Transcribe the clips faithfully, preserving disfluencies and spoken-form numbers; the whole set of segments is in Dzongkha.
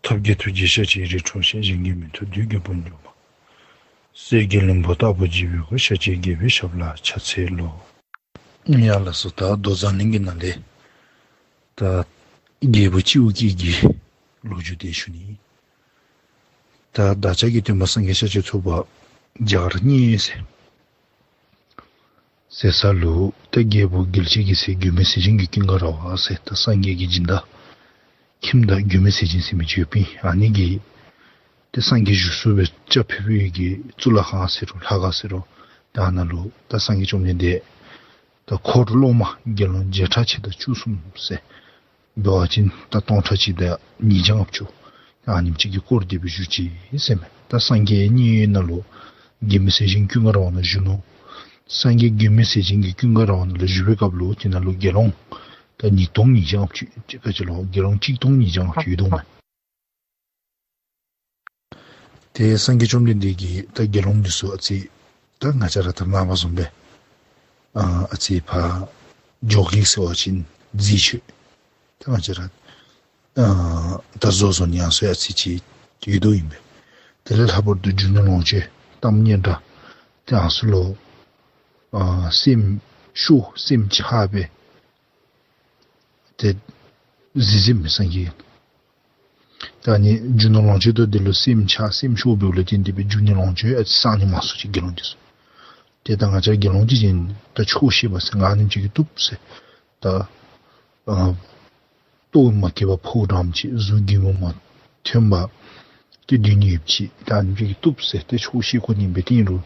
ཐབས་མཁས་ཐུགས་རྗེས་ཤཱཀྱའི་རིགས་འཁྲུངས་ཤིང་། གཞན་གྱིས་མི་ཐུབ་བདུད་ཀྱི་དཔུང་འཇོམས་པ། གསེར་གྱི་ལྷུན་པོ་ལྟ་བུར་བརྗིད་པའི་སྐུ། ཤཱཀྱའི་རྒྱལ་པོའི་ཞབས་ལ་ཕྱག་འཚལ་ལོ། ཡ་ལགས་སོ། ད་མདོ་མཛངས་བླུན་གྱི་ནང་ལས་ད་རྒྱལ་པོ་སྤྱི་བོ་སྐྱེས་ཀྱི་ལོ་རྒྱུས་དེ་ཞུ་ནི། ད་བདག་ཅག་གི་སྟོན་པ་སངས་རྒྱས་ཤཱཀྱ་ཐུབ་པ་རྒྱ་གར་མཉན་ཡོད་ཟེར་ཟེར་ས་ལུ་ད་རྒྱལ་པོ་རྒྱལ་བྱེད་ཀྱི་སྲས་མགོན་མེད་ཟས་སྦྱིན་གྱི་ཀུན་དགའ་ར་བ་ཟེར་ད་སངས་རྒྱས་ཀྱི་སྦྱིན་བདག་ཁྱིམ་བདག་མགོན་མེད་ཟས་སྦྱིན་ཟེར་མི་ཅིག་ཡོདཔ་ཨིན། ཨ་ནི་གིས་ཏེ་སངས་རྒྱས་བཞུགས་ས་སྦེ་བཅའ་ཕུལ་བའི་གི་གཙུག་ལག་ཁང་ཟེར་རུང་ལྷ་ཁང་ཟེར་རུང་ད་ཨ་ནཱ་ལུ་ད་སངས་རྒྱས་བཅོམ་ལྡན་འདས་ད་འཁོར་སློབ་མ་དགེ་སློང་བརྒྱ་ཕྲག་ཕྱེད་དང་བཅུ་གསུམ་ཟེར་འབད་བ་ཅིན་ད་སྟོང་ཕྲག་གཅིག་དང་ཉིས་བརྒྱ་ལྔ་བཅུ་ད་ཨ་ནེམ་ཅིག་གིས་བསྐོར་ཏེ་སྦེ་བཞུགས་ཅི་ཟེར་མས། ད་སངས་རྒྱས་མཉན་ཡོད་ནང་ལུ་མགོན་མེད་ཟས་སྦྱིན་ཀུན་དགའ་ར་བ་ནང་བཞུགས་ནུག། སངས་རྒྱས་མགོན་མེད་ཟས་སྦྱིན་གྱི་ཀུན་དགའ་ར་བ་ནང་ལུ་བཞུགས་པའི་སྐབས་ལུ་དེ་ནང་ལུ་དགེ་སློང་ད་ཉིས་སྟོང་ཉིས་བརྒྱ་ལྔ་བཅུ་ཅིག་ག་ཅི་ལོ་དགེ་སློང་གཅིག་སྟོང་ཉིས་བརྒྱ་ལྔ་བཅུ་ཡོད་དོ་མས། ཏེ་སངས་རྒྱས་བཅོམ་ལྡན་འདས་ཀྱིས་ད་དགེ་སློང་འདི་ཚུ་ཨ་ཙི་ད་ང་བཅས་ར་ད་ནངས་པ་བཟུམ་སྦེ་ཨ་ཨ་ཙི་ཕར་འགྱོ་གེ་ཟེར་བ་ཅིན་རྫིས་ཆོད། ད་ང་བཅས་ར་ཨ་ད་བཟོ་བཟོ་ནི་ཡང་སོ་ཨ་ཙི་ཅིག་ཡོད་དོ་ཨིན་པས། དེ་ལས་ལྷག་པར་དུ་རྒྱུ་ནོར་ལོངས་སྤྱོད་གཏམ་སྙན་གྲགས་དེ་ཡང་སོ་ལུ་ཨ་སེམས་ཤོར་སེམས་ཆགས་སྦེ་ཏེ་གཟིགས་གཟིགསཔ་མས་སངས་རྒྱས། ད་ཨ་ནི་རྒྱུ་ནོར་ལོངས་སྤྱོད་དང་དེ་ལུ་སེམས་ཆགས་སེམས་ཤོར་བའི་ལུ་བརྟེན་ཏེ་སྦེ་རྒྱུ་ནོར་ལོངས་སྤྱོད་ཨ་ཙི་བསག་ནི་མང་སུ་ཅིག་དགེ་སློང་འདི་ཚུ། ཏེ་ད་ང་བཅས་དགེ་སློང་འདི་ཅིག་ད་ཆོག་ཤེས་པ་ཟེར་ང་ཨ་ནེམ་ཅིག་གིས་བཏུབ་ཟེར། ད་ཨ་ལྟོཝ་མ་གྱོན་པར་ཕོཝ་འགྲངམ་ཅིག་གཟུགས་རྒྱུད་མ་མ་ཐོན་པར་ཏེ་སྡོད་ནི་ཡོདཔ་ཅིག་ད་ཨ་ནེམ་ཅིག་གིས་བཏུབ་ཟེར། ཏེ་ཆོག་ཤེས་ཁོ་ནི་འབད་དེ་ཨིན་རུང་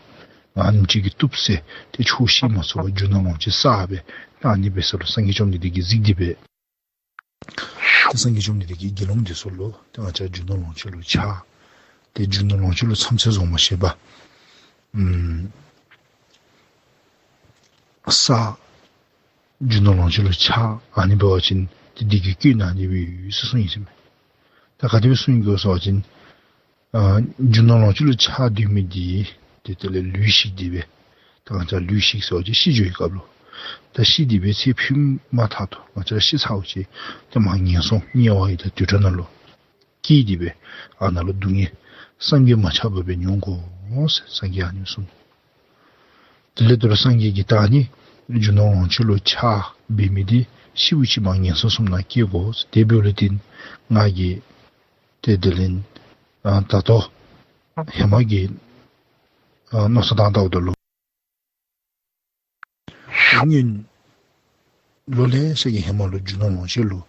ང་ཨ་ནེམ་ཅིག་གིས་བཏུབ་ཟེར། ཏེ་ཆོག་ཤེས་མ་ཚུགས་པར་རྒྱུ་ནོར་ལོངས་སྤྱོད་བསགས་སྦེ་ད་ཨ་ནི་འབད་ས་ལུ་སངས་རྒྱས་བཅོམ་ལྡན་འདས་ཀྱིས་གཟིགས་ཏེ་སྦེ་ཏེ་སངས་རྒྱས་བཅོམ་ལྡན་འདས་ཀྱིས་དགེ་སློང་འདི་ཚུ་ལུ་ཏེ་ང་བཅས་རྒྱུ་ནོར་ལོངས་སྤྱོད་ལུ་ཆགས། ཏེ་རྒྱུ་ནོར་ལོངས་སྤྱོད་ལུ་ཚམ་ཚད་བཟོ་མ་ཤེས་པར་ཨམ་བསགས། རྒྱུ་ནོར་ལོངས་སྤྱོད་ལུ་ཆགས། ཨ་ནི་འབད་བ་ཅིན་ཏེ་འདི་གི་སྐྱོན་ཨ་ནི་སྦེ་ཡོད་ཟེར་གསུངས་ཡི་ཟེར་མས། ད་ག་དེ་སྦེ་གསུངས་ཡི་གོ་ཟེར་བ་ཅིན་ཨ་རྒྱུ་ནོར་ལོངས་སྤྱོད་ལུ་ཆགས་སྡོད་མི་འདི་ཏེ་དེ་ལས་ལུས་ཞིག་སྟེ་སྦེ་ད་ང་བཅས་ལུས་ཞིག་ཟེར་བ་ཅིན་ཤི་འགྱོ་བའི་སྐབས་ལུ་ད་ཤི་སྟེ་སྦེ་ཚེ་འཕོས་མ་ཐག་ཏུ་ང་བཅས་ཤི་ཚརཝ་ཅིག་ཏེ་མར་ངན་སོང་དམྱལ་བ་ཡི་དྭགས་དུད་འགྲོ་ནང་ལུ་སྐྱེས་ཏེ་སྦེ་ཨ་ནཱ་ལུ་སྡུག་བསྔལ་བསམ་གྱིས་མ་ཁྱབ་པ་སྦེ་མྱོང་དགོ་ཟེར་སངས་རྒྱས་ཨ་ནི་གསུངས། དེ་ལས་དོ་རུང་སངས་རྒྱས་ཀྱིས་ད་ཨ་ནི་རྒྱུ་ནོར་ལོངས་སྤྱོད་ལུ་ཆགས་འབད་མི་འདི་ཤིཝ་ཅིག་མར་ངན་སོང་གསུམ་ནང་སྐྱེ་དགོ། དེ་འབདཝ་ལས་བརྟེན་ང་གིས་ཏེ་དེ་ལས་ཨ་ད་ལྟོ་ཧེ་མ་གི་ཨ་མནོ་བསམ་བཏང་བལྟཝ་ད་ལུ་སྔོན་ལོ་ལེ་ཤ་གི་ཧེ་མ་ལུ་རྒྱུ་ནོར་ལོངས་སྤྱོད་ལུ་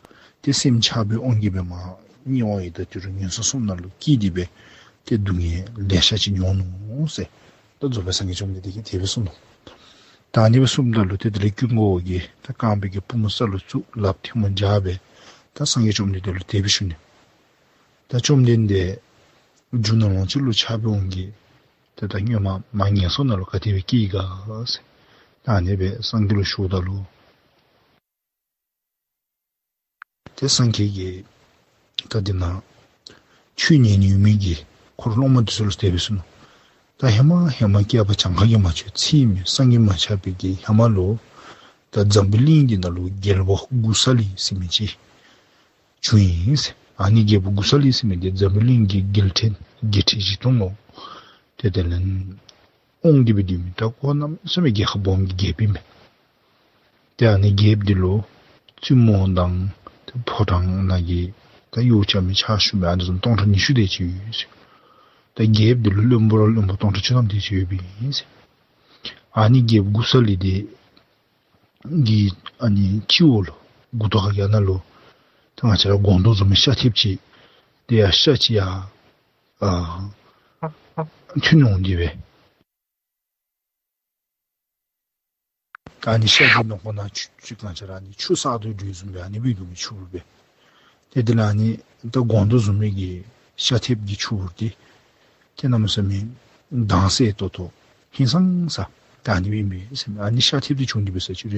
ཏེ་སེམས་ཆགས་པའི་དབང་གིས་སྦེ་མར་དམྱལ་བ་ཡི་དྭགས་དུད་འགྲོ་ངན་སོང་གསུམ་ནང་ལུ་སྐྱེས་ཏེ་སྦེ་ཏེ་སྡུག་བསྔལ་ལེ་ཤ་ཅིག་མྱོང་ནུག་ཟེར། ད་རྫོགས་པའི་སངས་རྒྱས་བཅོམ་ལྡན་འདས་ཀྱིས་དེ་སྦེ་གསུངས་ནུག། ད་ཨ་ནི་སྦེ་གསུངམ་ད་ལུ་ཏེ་དེ་ལས་ཀུན་དགའ་བོ་གིས་ད་རྐང་པའི་གི་པུས་མོ་ས་ལུ་བཙུགས་ལགཔ་ཐལ་མོ་སྦྱར་སྦེ་ད་སངས་རྒྱས་བཅོམ་ལྡན་འདས་ལུ་དེ་སྦེ་ཞུ་ནི། ད་བཅོམ་ལྡན་འདས་རྒྱུ་ནོར་ལོངས་སྤྱོད་ལུ་ཆགས་པའི་དབང་གིས་ཏེ་ད་སྔོན་མ་མར་ངན་སོང་ནང་ལུ་ག་དེ་སྦེ་སྐྱེས་ཡི་ག་ཟེར། ད་ཨ་ནི་སྦེ་སངས་རྒྱས་ལུ་ཞུཝ་ད་ལུ་ཏེ་སངས་རྒྱས་ཀྱིས་ད་འདི་ནང་ཆོས་ཉན་ནི་ཡོད་མི་གི་འཁོར་སློབ་མ་འདི་ཚུ་ལུ་དེ་སྦེ་གསུངས་ནུག། ད་ཧེ་མ་ཧེ་མ་བསྐལ་པ་གྱངས་ཁ་གིས་མ་ཆོད་ཚེ་མེད་བསམ་གྱིས་མ་ཁྱབ་པའི་གི་ཧེ་མ་ལུ་ད་འཛམ་བུ་གླིང་འདི་ནང་ལུ་རྒྱལ་པོ་གུ་ས་ལི་ཟེར་མི་ཅིག་བྱུང་ཡི་ཟེར། ཨ་ནི་རྒྱལ་པོ་གུ་ས་ལི་ཟེར་མི་འདི་འཛམ་བུ་གླིང་གི་རྒྱལ་ཕྲན་རྒྱལ་ཕྲན་བཞི་སྟོང་ལུ་ཏེ་དེ་ལས་དབང་སྟེ་སྦེ་སྡོད་མི་ད་ཁོ་གནམ་མེད་ས་མེད་རྒྱལ་ཁབ་སྦོམ་གྱི་རྒྱལཔོ་ཨིན་པས། ཏེ་ཨ་ནི་རྒྱལཔོ་འདི་ལུ་བཙུན་མོ་དང་ཏེ་ཕོ་བྲང་ནང་གི་ད་གཡོག་རྐྱབ་མི་ཕྱག་ཞུ་མི་ཨ་ནི་བཟུམ་སྟོང་ཕྲག་ཉི་ཤུ་དེ་ཅིག་ཡོད་ཟེར། ད་རྒྱལཔོ་འདི་ལུ་བློན་པོ་ར་བློན་པོ་སྟོང་ཕྲག་བཅུ་ཐམ་དེ་ཅིག་ཡོདཔ་ཨིན་ཟེར། ཨ་ནི་རྒྱལཔོ་གུ་ས་ལི་འདི་གི་ཨ་ནི་སྤྱི་བོ་ལུ་མགུ་ཏོ་ཁ་གི་ཨ་ནཱ་ལུ་ད་ང་བཅས་ར་སྒོང་རྡོག་བཟུམ་མའི་ཤ་ཐེབས་ཅིག་དེ་ཡང་ཤ་ཅིག་ཡང་ཨ་ཐོན་འོང་སྟེ་སྦེ། ད་ཨ་ནི་ཤ་འདི་ནང་ཁོག་ནང་ཆུ་ཅིག་གང་ཅི་ར་ཨ་ནི་ཆུ་བསགས་དོ་བཟུམ་སྦེ་ཨ་ནི་སྦེ་འདུག་མི་ཆུ་བུར་སྦེ། ཏེ་དེ་ལས་ཨ་ནི་ད་སྒོང་རྡོག་བཟུམ་མའི་གི་ཤ་ཐེབས་ཀྱི་ཆུ་བུར་འདི་ཏེ་གནམ་མེད་ས་མེད་དྭངས་གསལ་ཏོག་ཏོ་ཧིང་སངས་ས་ད་ཨ་ནི་སྦེ་ཨིན་པས་ཟེར་མས། ཨ་ནི་ཤ་ཐེབས་འདི་བྱུང་སྟེ་འབད་ས་ཅིག་ར་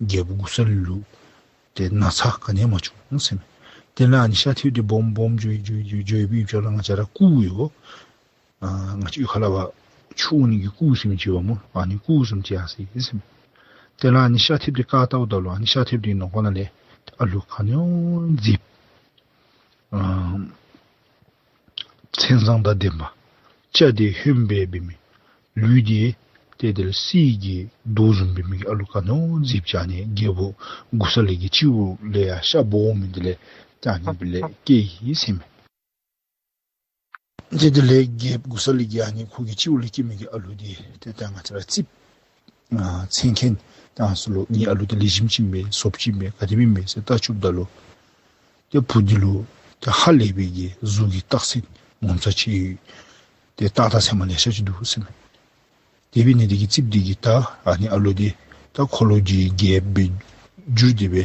རྒྱལ་པོ་གུ་ས་ལི་ལུ་ཏེ་ན་ཚ་ག་ནི་ཡང་མ་བྱུང་ཟེར་མས། དེ་ལས་ཨ་ནི་ཤ་ཐེབས་འདི་སྦོམ་སྦོམ་འགྱོ་འགྱོ་འགྱོ་འགྱོ་སྦེ་ཡོདཔ་ཅིག་ལུ་ང་བཅས་ར་སྐུ་ཡོད། ཨ་ང་བཅས་ཡུལ་ཁ་ལས་ཕར་ཆུ་འོང་ནི་གི་སྐུ་ཟེར་མི་ཅིག་ཡོདཔ་སྨོ། ཨ་ནི་སྐུ་བཟུམ་ཅིག་ཡར་སོ་ཡི་ཟེར་མས། དེ་ལས་ཨ་ནི་ཤ་ཐེབས་འདི་བཀག་བལྟཝ་ད་ལུ་ཨ་ནི་ཤ་ཐེབས་འདི་ནང་ཁོག་ནང་ལས་ཨ་ལུ་ག་ནི་ཡང་འཛེམ་ཨ་ མཚན་བཟང་དང་ལྡན་པ། སྐྱ་དེ་ཧོནམ་སྦེ་འབད་མི། ལུས་དེ་ཏེ་དེ་ལས་གསེར་གྱི་མདོག་བཟུམ་འབད་མི་གི་ཨ་ལུ་ག་ནི་བ་བཙིར་བཞག་ནི་རྒྱལ་པོ་གུ་ས་ལི་གི་སྤྱི་བོ་ལས་ཡར་ཤ་སྦོམ་མི་དེ་ལས་ད་ཨ་ནི་སྦེ་ལས་སྐྱེས་ཡི་ཟེར་མས། ཏེ་དེ་ལས་རྒྱལཔོ་གུ་ས་ལི་གི་ཨ་ནི་ཁོ་གི་སྤྱི་བོ་ལས་སྐྱེས་མི་གི་ཨ་ལུ་དེ་ཏེ་ད་ང་བཅས་ར་རྩིགཔ་ཨ་མཚན་མཁན་དང་ཚུ་ལུ་ངེའི་ཨ་ལུ་དེ་ལེགས་ཤོམ་ཅིག་ཨིན་པས་ཟོགཔ་ཅིག་ཨིན་པས་ག་དེ་སྦེ་ཨིན་པས་ཟེར་བལྟ་བཅུགཔ་ད་ལུ་ཏེ་བུ་འདི་ལུ་ཏེ་ཧ་ལས་པའི་གི་གཟུགས་ཀྱི་རྟགས་མཚན་ངོ་མཚར་ཆེ་ཏེ་རྟགས་དང་མཚན་མ་ལེ་ཤ་ཅིག་འདུག་ཟེར་མས། དེ་འབད་ནི་དེ་གིས་རྩིགཔ་འདི་གིས་ད་ཨ་ནི་ཨ་ལུ་འདི་ད་འཁོར་ལོས་སྒྱུར་རྒྱལཔོ་སྦེ་འགྱུར་ཏེ་སྦེ་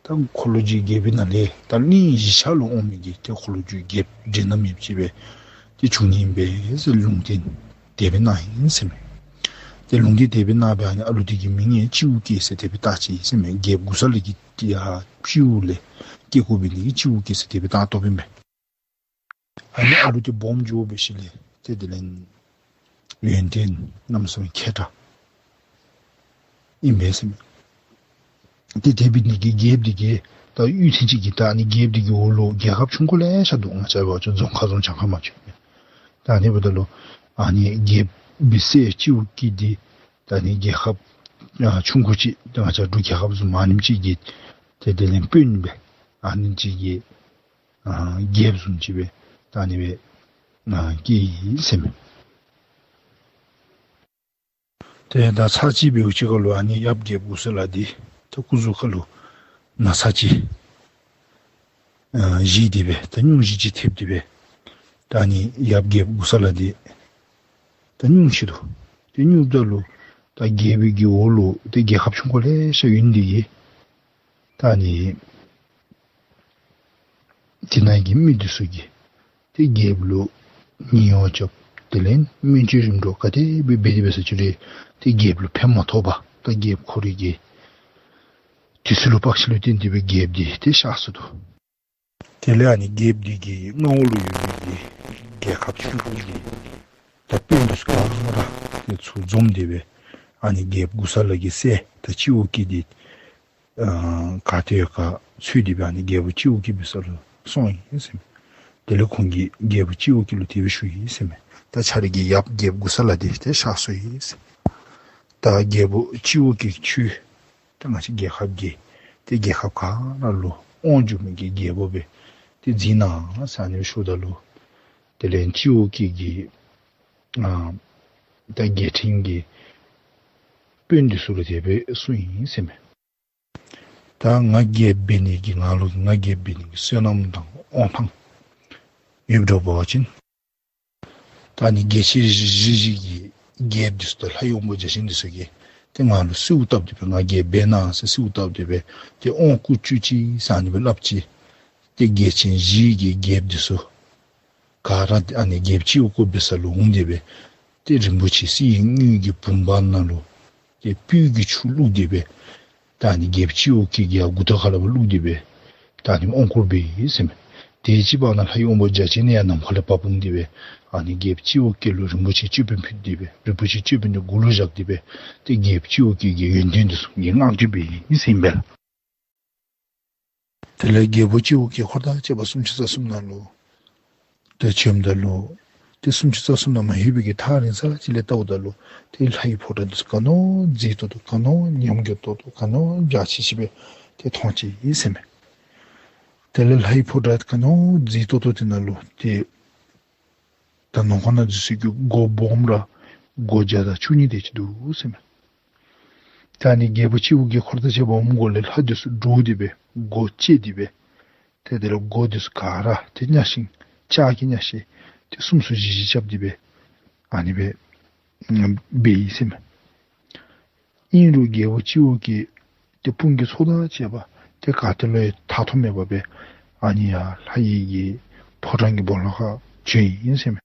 ད་འཁོར་ལོས་སྒྱུར་རྒྱལཔོ་ནང་ལས་ད་གླིང་བཞི་ཆ་ལུ་འོང་མི་གི་ཏེ་འཁོར་ལོས་སྒྱུར་རྒྱལཔོ་འགྲན་ཟླ་མེདཔ་ཅིག་སྦེ་ཏེ་འབྱུང་ནི་ཨིན་པས་ཟེར་ལུང་བསྟན་དེ་སྦེ་གནང་ཡི་ཟེར་མས། ཏེ་ལུང་བསྟན་དེ་སྦེ་གནང་སྦེ་ཨ་ནི་ཨ་ལུ་འདི་གི་མིང་ཡང་སྤྱི་བོ་སྐྱེས་ཟེར་དེ་སྦེ་བཏགས་ཅི་ཟེར་མས། རྒྱལཔོ་གུ་ས་ལི་གི་ཏེ་ཡར་སྤྱི་བོ་ལས་སྐྱེས་དགོ་པའི་ནི་གི་སྤྱི་བོ་སྐྱེས་ཟེར་དེ་སྦེ་བཏགས་དོ་བཟུམ་སྦེ། ཨ་ནི་ཨ་ལུ་འདི་སྦོམ་འགྱོ་བའི་ཤུལ་ལས་ཏེ་དེ་ལས་ཡོན་ཏན་རྣམ་གསུམ་མཁས་དྲགས་ཨིན་པས་ཟེར་མས། ཏེ་དེ་འབད་ནི་གིས་རྒྱལཔོ་འདི་གིས་ད་ཡུལ་ཐེངས་ཅིག་གི་ད་ཨ་ནི་རྒྱལཔོ་འདི་གི་འོག་ལུ་རྒྱལ་ཁབ་ཆུང་ཀུ་ལེ་ཤ་འདུག། ང་བཅས་འབད་བ་ཅིན་རྫོང་ཁག་རྫོང་གྱངས་ཁ་མ་ཆོད་པས། ད་ཨ་ནི་འབདཝ་ད་ལུ་ཨ་ནི་རྒྱལཔོ་གི་སྲས་སྤྱི་བོ་སྐྱེས་འདི་ད་ཨ་ནི་རྒྱལ་ཁབ་ཨ་ཆུང་ཀུ་ཅིག་ད་ང་བཅས་འབྲུག་རྒྱལ་ཁབ་བཟུམ་ཨ་ནེམ་ཅིག་གི་ཏེ་དེ་ལས་དཔོན་སྦེ་ཨ་ནེམ་ཅིག་གི་ཨ་རྒྱལཔོ་བཟུམ་ཅིག་སྦེ་ད་ཨ་ནི་སྦེ་ཨ་སྐྱེས་ཡི་ཟེར་མས། ཏེ་ད་ཚར་གཅིག་འབདཝ་ཅིག་ཁར་ལུ་ཨ་ནི་ཡབ་རྒྱལཔོ་གུ་ས་ལི་འདི་ད་སྐུ་གཟུགས་ཁར་ལུ་ན་ཚ་ཅིག་ཨ་བཞེས་ཏེ་སྦེ་ད་སྙུང་གཞི་ཅིག་ཐེབས་ཏེ་སྦེ་ད་ཨ་ནི་ཡབ་རྒྱལཔོ་གུ་ས་ལི་འདི་ད་སྙུང་ཅི་འདུག། ཏེ་སྙུངམ་ད་ལུ་ད་རྒྱལ་པོའི་གི་འོག་ལུ་ཏེ་རྒྱལ་ཁབ་ཆུང་ཀུ་ལེ་ཤ་ཡོད་ནི་དེ་གིས་ད་ཨ་ནི་དེ་ནང་གི་མི་འདི་ཚུ་གིས་ཏེ་རྒྱལཔོ་ལུ་ཉེས་གཡོག་རྐྱབ། དེ་ལས་སྨན་བཅོས་རིམ་གྲོ་ག་དེ་སྦེ་འབད་དེ་འབད་ས་ཅིག་རུང་ཏེ་རྒྱལཔོ་ལུ་ཕན་མ་ཐོགས་པར་ད་རྒྱལཔོ་ཁོ་རའི་གི་དུས་ཚོད་ལུ་བར་ཆད་ལུ་བརྟེན་ཏེ་སྦེ་རྒྱལཔོ་འདི་ཏེ་གཤགས་སོ་ནུག། དེ་ལས་ཨ་ནི་རྒྱལཔོ་འདི་གི་མངའ་འོག་ལུ་ཡོད་མི་གི་རྒྱལ་ཁབ་ཆུང་ཀུ་གི་ད་དཔོན་འདི་ཚུ་ག་ར་ཏེ་ཚུར་འཛོམས་ཏེ་སྦེ་ཨ་ནི་རྒྱལཔོ་གུ་ས་ལི་གི་སྲས་ད་སྤྱི་བོ་སྐྱེས་འདི་ཨ་ག་ཏེ་ཡོད་ག་འཚོལ་ཏེ་སྦེ་ཨ་ནི་རྒྱལཔོ་སྤྱི་བོ་སྐྱེས་འབད་ས་ལུ་སོང་ཡི་ཟེར་མས། དེ་ལས་ཁོང་གིས་རྒྱལཔོ་སྤྱི་བོ་སྐྱེས་ལུ་དེ་སྦེ་ཞུ་ཡི་ཟེར་མས། ད་ཁྱོད་རའི་གི་ཡབ་རྒྱལཔོ་གུ་ས་ལི་འདི་ཏེ་གཤགས་སོ་ཡི་ཟེར། ད་རྒྱལཔོ་སྤྱི་བོ་སྐྱེས་ཁྱོད་ད་ང་བཅས་རྒྱལ་ཁབ་ཀྱི་ཏེ་རྒྱལ་ཁབ་ག་ར་ལུ་དབང་བསྒྱུར་མི་གི་རྒྱལཔོ་སྦེ་ཏེ་མཛད་གནང་ཟེར་ཨ་ནི་སྦེ་ཞུཝ་ད་ལུ་དེ་ལས་སྤྱི་བོ་སྐྱེས་ཀྱིས་ཨ་ད་རྒྱལ་ཕྲན་གྱི་དཔོན་འདི་ཚུ་ལུ་དེ་སྦེ་གསུངས་ཡི་ཟེར་མས། ད་ང་རྒྱལཔོ་འབད་ནི་གི་ང་ལུ་ང་རྒྱལཔོ་འབད་ནི་གི་བསོད་ནམས་དང་དབང་ཐང་ཡོདཔ་འདྲཝ་འབད་བ་ཅིན་ད་ཨ་ནི་རྒྱལ་ཆེན་རིགས་བཞི་གི་རྒྱལཔོ་འདི་ཚུ་དང་ལྷའི་དབང་པོ་བརྒྱ་བྱིན་འདི་ཚུ་གིས་ཏེ་ང་ལུ་གསོལཝ་བཏབ་སྟེ་སྦེ་ང་རྒྱལཔོ་འབད་གནང་ཟེར་གསོལཝ་བཏབ་སྟེ་སྦེ་ཏེ་དབང་བསྐུར་བཅུག་ཅིག་ཟེར་ཨ་ནི་སྦེ་སླབ་ཅི། ཏེ་རྒྱལ་ཆེན་བཞི་གི་རྒྱལཔོ་འདི་ཚུ་ག་ར་ཨ་ནི་རྒྱལཔོ་སྤྱི་བོ་སྐྱེས་འབད་ས་ལུ་འོང་སྟེ་སྦེ་ཏེ་རིན་པོ་ཆེ་གསེར་དངུལ་གྱི་བུམ་པ་ནང་ལུ་ཏེ་སྤོས་ཀྱི་ཆུ་བླུགས་ཏེ་སྦེ་ད་ཨ་ནི་རྒྱལཔོ་སྤྱི་བོ་སྐྱེས་ཀྱི་ཡར་མགུ་ཏོ་ཁ་ལས་ཕར་བླུགས་ཏེ་སྦེ་ད་ཨ་ནི་དབང་བསྐུར་འབད་ཡི་ཟེར་མས། དེ་ཅིག་འབདཝ་ད་ལྷའི་དབང་པོ་བརྒྱ་བྱིན་ཡང་ནམ་མཁའ་ལས་བབས་འོང་སྟེ་སྦེ་ཨ་ནི་རྒྱལཔོ་སྤྱི་བོ་སྐྱེས་ལུ་རིན་པོ་ཆེ་ཅོད་པན་ཕུལ་ཏེ་སྦེ་རིན་པོ་ཆེ་ཅོད་པན་འདི་མགུ་ལུ་བཞག་སྟེ་སྦེ་ཏེ་རྒྱལཔོ་སྤྱི་བོ་སྐྱེས་ཀྱི་ཡོན་ཏན་འདི་ཚུ་གི་བསྔགས་བརྗོད་འབད་ཡི་ཟེར་ཨིན་པས་ལགས། དེ་ལས་རྒྱལ་པོ་སྤྱི་བོ་སྐྱེས་འཁོར་དང་བཅས་པ་སུམ་ཅུ་རྩ་གསུམ་ནང་ལུ་ཏེ་བྱོནམ་ད་ལུ་ཏེ་སུམ་ཅུ་རྩ་གསུམ་ནང་མ་ལྷོད་པའི་གི་ཐག་རིང་ས་ཅིག་ལས་བལྟཝ་ད་ལུ་ཏེ་ལྷའི་ཕོ་བྲང་འདི་ཚུ་ག་ནི་བ་མཛེས་ཏོག་ཏོ་ག་ནི་བ་ཉམས་དགའ་ཏོག་ཏོ་ག་ནི་བ་འཇའ་ཆི་ཆི་སྦེ་ཏེ་མཐོང་ཅི་ཟེར་མས། དེ་ལས་ལྷའི་ཕོ་བྲང་ག་ནི་བ་མཛེས་ཏོག་ཏོ་དེ་ནང་ལུ་ཏེ་ད་ནང་ཁོག་ནང་འཛུལ་སའི་གི་སྒོ་སྦོམ་ར་སྒོ་བརྒྱ་དང་བཅུ་གཉིས་དེ་ཅིག་འདུག་ཟེར་མས། ད་ཨ་ནི་རྒྱལ་པོ་སྤྱི་བོ་སྐྱེས་འཁོར་དང་བཅས་པ་འོངམ་གོ་ལས་ལྷ་འདི་ཚུ་འདྲོགས་ཏེ་སྦེ་སྒོ་བཅད་དེ་སྦེ་ཏེ་དེ་ལས་སྒོ་འདི་ཚུ་ག་ར་ཏེ་གཉའ་ཤིང་ལྕགས་ཀྱི་གཉའ་ཤིང་ཏེ་གསུམ་གསུམ་བཞི་བཞི་རྐྱབ་སྟེ་སྦེ་ཨ་ནི་སྦེ་འབད་ཡི་ཟེར་མས། ཨིན་རུང་རྒྱལ་པོ་སྤྱི་བོ་སྐྱེས་ཏེ་དཔུང་གི་ཚོགས་དང་བཅས་པ་ཏེ་ག་ཏེ་ལུ་ཡང་ཐར་ཐོབ་མེད་པར་སྦེ་ཨ་ནི་ཡར་ལྷ་ཡི་གི་ཕོ་བྲང་གི་སྦོ་ལོགས་ཁར་བྱོན་ཡི་ཟེར་མས།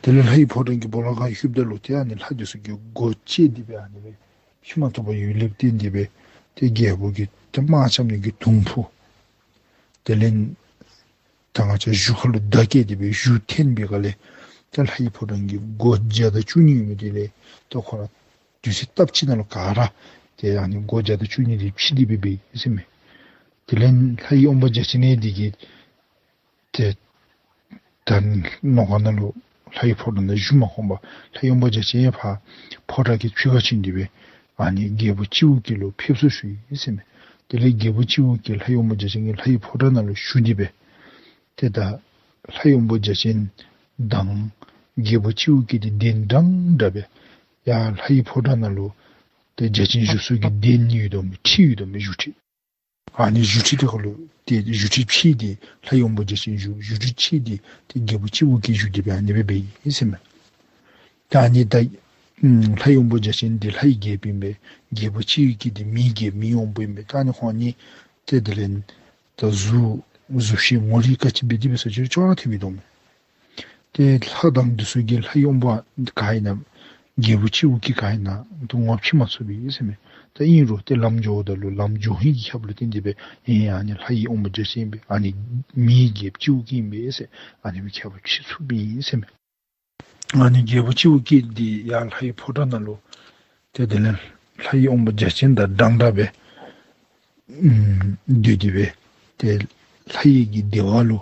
དེ་ལས་ལྷ་ཡི་ཕོ་བྲང་གི་སྦོ་ལོགས་ཁར་ལྷོདཔ་ད་ལུ་ཏེ་ཨ་ནི་ལྷ་འདི་ཚུ་གིས་སྒོ་བཅད་དེ་སྦེ་ཨ་ནི་སྦེ་ཕྱེ་མ་བཏུབ་པར་ཡོདཔ་ལས་བརྟེན་ཏེ་སྦེ་ཏེ་རྒྱལ་པོ་གིས་ཏེ་དམག་རྐྱབ་ནི་གི་དུང་ཕུ་དེ་ལས་ད་ང་བཅས་གཞུ་ཁ་ལུ་མདའ་བཀལ་ཏེ་སྦེ་གཞུ་འཐེན་པའི་སྒང་ལས་ཏེ་ལྷ་ཡི་ཕོ་བྲང་གི་སྒོ་བརྒྱ་དང་བཅུ་གཉིས་ཡོད་མི་དེ་ལས་ཏེ་ཁོ་ར་དུས་ཚོད་སྟབས་གཅིག་ནང་ལུ་ག་ར་ཏེ་ཨ་ནི་སྒོ་བརྒྱ་དང་བཅུ་གཉིས་དེ་ཕྱེ་སྟེ་སྦེ་འབད་ཡི་ཟེར་མས། དེ་ལས་ལྷ་ཡི་དབང་པོ་བརྒྱ་བྱིན་དེ་གིས་ཏེ་ ད་ནོར་ཁང་ནང་ལུ་ལྷའི་ཕོ་བྲང་ནང་བཞུགས་མ་ཁོམ་པར་ལྷའི་དབང་པོ་བརྒྱ་བྱིན་ཡང་ཕར་ཕོ་བྲང་གི་ཕྱི་ཁར་བྱོན་ཏེ་སྦེ་ཨ་ནི་རྒྱལ་པོ་སྤྱི་བོ་སྐྱེས་ལུ་ཕེབས་བསུ་ཞུ་ཡི་ཟེར་མས། དེ་ལས་རྒྱལ་པོ་སྤྱི་བོ་སྐྱེས་ལྷའི་དབང་པོ་བརྒྱ་བྱིན་གྱིས་ལྷའི་ཕོ་བྲང་ནང་ལུ་ཞུ་སྟེ་སྦེ་ཏེ་ད་ལྷའི་དབང་པོ་བརྒྱ་བྱིན་དང་རྒྱལ་པོ་སྤྱི་བོ་སྐྱེས་འདི་གདན་འདྲན་འདྲ་སྦེ་ཡར་ལྷའི་ཕོ་བྲང་ནང་ལུ་ཏེ་བརྒྱ་བྱིན་བཞུགས་ས་གི་གདན་ཡོད་དོ་མས། ཁྲི་ཡོད་དོ་མས། བཞུགས་ཁྲི། ཨ་ནི་བཞུགས་ཁྲི་དེ་ཁར་ལུ་ཏེ་བཞུགས་ཁྲི་ཕྱེད་འདི་ལྷའི་དབང་པོ་བརྒྱ་བྱིན་བཞུགས། བཞུགས་ཁྲི་ཕྱེད་འདི་ཏེ་རྒྱལ་པོ་སྤྱི་བོ་སྐྱེས་བཞུགས་ཏེ་སྦེ་ཨ་ནི་སྦེ་འབད་ཡི་ཟེར་མས། ད་ཨ་ནི་ད་ཨམ་ལྷའི་དབང་པོ་བརྒྱ་བྱིན་འདི་ལྷའི་རྒྱལཔོ་ཨིན་པས། རྒྱལ་པོ་སྤྱི་བོ་སྐྱེས་འདི་མིའི་རྒྱལཔོ་མིའི་དབང་པོ་ཨིན་པས། ད་ཨ་ནི་ཁོང་གཉིས་ཏེ་དེ་ལས་ད་གཟུགས་གཟུགས་བྱད་ངོ་རིས་ག་ཅི་འབད་དེ་སྦེ་ཟེར་ཅི་ཅོག་ར་འཐདཔ་ཨིན་དོ་མས། ཏེ་ལྷ་དང་འདི་ཚུ་གི་ལྷའི་དབང་པོ་ག་ཨིན་ན་རྒྱལ་པོ་སྤྱི་བོ་སྐྱེས་ག་ཨིན་ན་ཏེ་ངོ་ཕྱེ་མ་ཚུགས་པས་ཟེར་མས། ད་ཨིན་རུང་ཏེ་ལམ་འགྱོཝ་ད་ལུ་ལམ་འགྱོ་ཧིང་གི་ཁྱབ་ལུ་བརྟེན་ཏེ་སྦེ་ཨེ་ཨ་ནི་ལྷའི་དབང་པོ་བརྒྱ་བྱིན་ཨིན་པས། ཨ་ནི་མིའི་རྒྱལཔོ་སྤྱི་བོ་སྐྱེས་ཨིན་པས་ཟེར་ཨ་ནི་སྦེ་ཁྱབ་པ་ཕྱེ་ཚུགས་པས་ཟེར་མས། ཨ་ནི་རྒྱལ་པོ་སྤྱི་བོ་སྐྱེས་འདི་ཡར་ལྷའི་ཕོ་བྲང་ནང་ལུ་ཏེ་དེ་ལས་ལྷའི་དབང་པོ་བརྒྱ་བྱིན་དང་འདྲན་འདྲ་སྦེ་ཨམ་སྡོད་དེ་སྦེ་ཏེ་ལྷ་ཡི་གི་བདེ་བ་ལུ་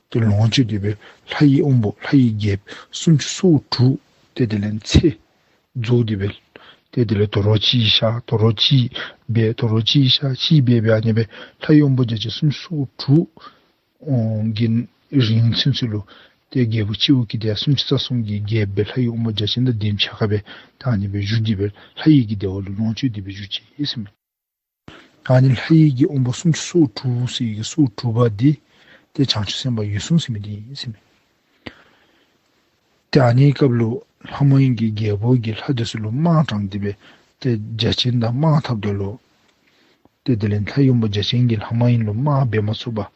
ཏེ་ལོངས་སྤྱོད་དེ་སྦེ་ལྷ་ཡི་དབང་པོ་ལྷ་ཡི་རྒྱལཔོ་སུམ་ཅུ་སོ་དྲུག་ཏེ་དེ་ལས་ཚེ་རྫོགས་ཏེ་སྦེ་ཏེ་དེ་ལས་དོ་རུང་གཅིག་ཤར་དོ་རུང་གཅིག་འབད་དོ་རུང་གཅིག་ཤར་གཅིག་འབད་འབད་ཨ་ནི་སྦེ་ལྷའི་དབང་པོ་བརྒྱ་བྱིན་སུམ་ཅུ་སོ་དྲུག་གི་རིང་ཚུན་ཚོད་ལུ་ཏེ་རྒྱལ་པོ་སྤྱི་བོ་སྐྱེས་དེ་ཡང་སུམ་ཅུ་རྩ་གསུམ་གྱི་རྒྱལཔོ་སྦེ་ལྷའི་དབང་པོ་བརྒྱ་བྱིན་དང་གདན་ཕྱེད་ཀ་སྦེ་ད་ཨ་ནི་སྦེ་བཞུགས་ཏེ་སྦེ་ལྷ་ཡི་གི་བདེ་བ་ལུ་ལོངས་སྤྱོད་དེ་སྦེ་བཞུགས་ཅི་ཟེར་མས། ཨ་ནི་ལྷ་ཡི་གི་དབང་པོ་སུམ་ཅུ་སོ་དྲུག་ཟེར་གི་སོ་དྲུག་པ་འདི་ཏེ་བྱང་ཆུབ་སེམས་དཔའ་འོད་སྲུང་ཟེར་མི་འདི་ཨིན་ཟེར་མས། ཏེ་ཨ་ནི་སྐབས་ལུ་ལྷ་མ་ཡིན་གྱི་རྒྱལ་པོ་གིས་ལྷ་འདི་ཚུ་ལུ་དམག་དྲངས་ཏེ་སྦེ་ཏེ་བརྒྱ་བྱིན་དང་དམག་འཐབ་ད་ལུ་ཏེ་དེ་ལས་ལྷའི་དབང་པོ་བརྒྱ་བྱིན་གྱིས་ལྷ་མ་ཡིན་ལུ་དམག་འབད་མ་ཚུགས་པར་